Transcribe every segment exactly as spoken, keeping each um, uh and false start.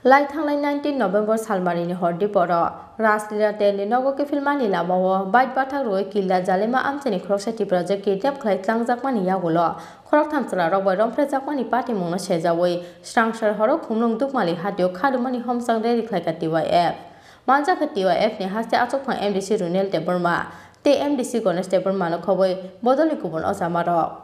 Lai thanglai nineteen November salmarini hor diporo Raslila Terni nogo kiphilmani lamao bike bathak rwui killa Jalima amchaini khoroksa Tiprajwk kidnap khlai tlangjakmani yagulo khoroktham chwlarok bai romphrejakmani patimungno sejaui swrangsa horo Khumlwng Dukmali hatio khadumani homchang rally khlaikha T Y F. Manjakha T Y F ni haste achukphang M D C Runel Debbarma tei M D C Ganesh Debbarmano khobwi bodolni kubun ojamarok.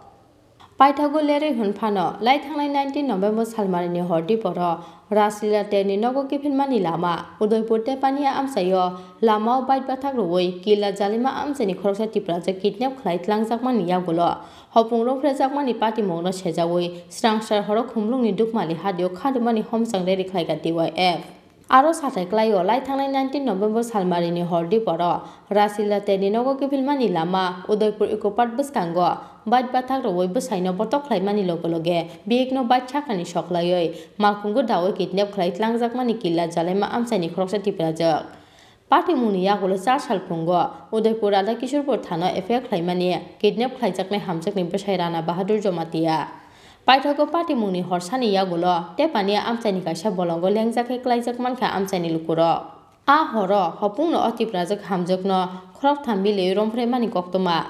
Paithago lerwi hwn phano, lai thanglai nineteen November salmarini hor diporo Raslila Terni nogo kiphilmani lama Udaipur Tepania amchaio lamao bike bathak rwui killa Jalima amchaini khoroksa Tiprajwk kidnap khlai tlangjakmani yagulo hopung romphrejakmani patimungno sejaui swrangsa horo Khumlwngni Dukmali hatio khadumani homchang rally khlaikha T Y F. Aro sathai klaio, lai thangnai nineteen November salmarini hor diporo Raslila Terni nogo kiphilmani lama Udaipur Eco Park bwskango bike bathak rwui bwsaino botok khlaimani loge loge biyikno bike sakani soklaiwi malkhungo daui kidnap khlai tlangjakmani killa Jalaima amchaini khoroksa Tiprajwk. Patimungni yagulo char sal phungo Udaipur Radha Kishorpur thano F I R khlaimani kidnap khlaijaknai hamjakni bwsai Rana Bahadur Jamatia. Paithago patimungni horsani yagulo Tepania amchaini kaisa bolongo lengjak khe klaijak mankha amchaini lukurok. A horo hopungno o Tiprajwk hamjakno khoroktham miliui romphraimani koktwma.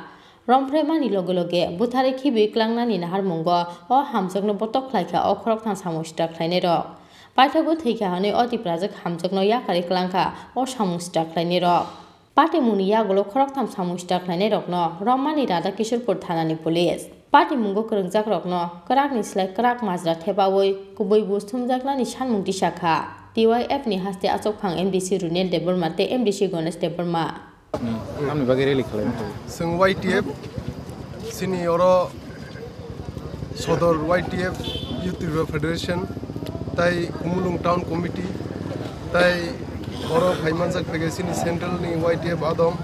Romphraimani loge loge butharwi khibiui klangnani naharmungo o hamjakno botok khlaikha o khoroktham samung sitra khlainairok. Paithago thwikha hwnwi o Tiprajwk hamjakno yakarwi klangkha o samung sitra khlainairok. Patimungni yagulo khoroktham samung sitra khlainairokno romani Radha Kishorpur thanani police. Patimungo kwrwngjakrokno kwrakni slai kwrak majra thepaui kubui buj thumjaknani sanmung tisakha T Y F ni haste achukphang M D C Runel Debbarma tei M D C Ganesh Debbarma. Tamni bagwi rally khlaimani? Chwng Y T F, chini oro Sodor Y T F, Youth Tripura Federation, tai Khumulwng Town Committee, tai oro phai manjak phaikha chini central ni Y T F adom,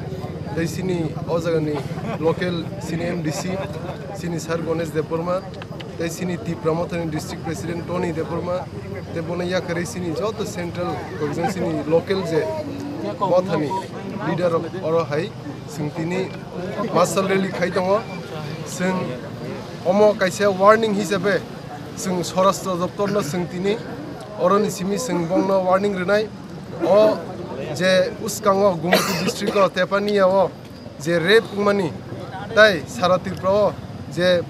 tai chini o jaga ni local chini M D C, chini Sir Ganesh Debbarma, tai chini Tipra Mothani District President Tony Debbarma, tei bono yakarwi chini joto central, kok jang chini local je mothani leader rok oro hai chwng tini marshal rally khai tongo. Chwng omo kaisa warning hisabe chwng Swarashtra Doptor no chwng tini oroni simi chwng bongno warning rwnai. O je uskango Gumoti district o Tepania o je rape wngmani, tai sara Tripura o je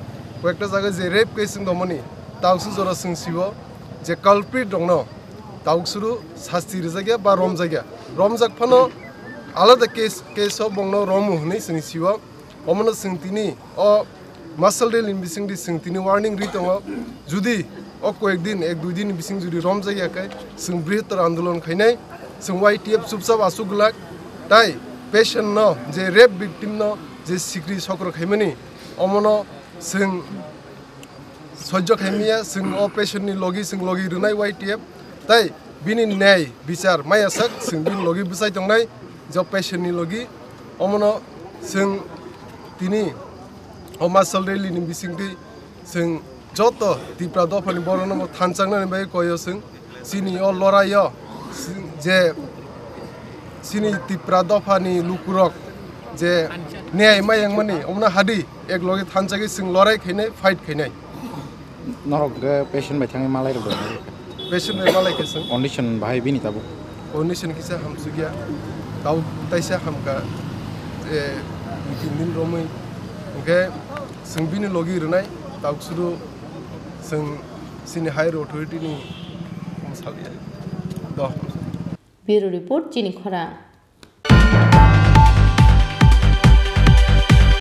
koyekta jaga je rape case wng tongmani, tauksu jora chwng sibo je culprit rokno tauksuru sasti rijak ya ba romjak ya. Romjak phano alada case, case o bongno romu hwnwi chwng sibo. Omono chwng tini o marshal rally ni bisingdi chwng tini warning ri tongo. Judi o koyek din, ek dui din ni bising judi romjak ya khe chwng brihottor andolon khainai. Chwng Y T F chupchap asuk glak, tai patient no, je rape victim no je sikri sokro khaimani, omono chwng sojjo khaimaya, chwng o patient ni logi chwng logi rwnai Y T F, tai bini nyai bichar maya sak chwng bini logi bwchai tongnai, je o patient ni logi. Omono chwng tini o marshal rally ni bisingtwi chwng joto Tipra dophani borokno bo thanchaknani bagwi koyo chwng. Chini o loraio je chini Tipra dophani lukurok je niyai mayangmani, omono hadi ek loge thanchagwi chwng lorai khainai, fight khainai. Norok, eh, patient bai thangwi malai rok dong. Patient bai malai khe chwng. Condition bahai bini tabuk? Condition kisa hamsukya. Tau taisa hamkha, eh, dui tin din romwi. Hwnkhe chwng bini logi rwnai, tau suru chwng chini higher authority ni salya. Do. Bureau Report, Chini Khorang.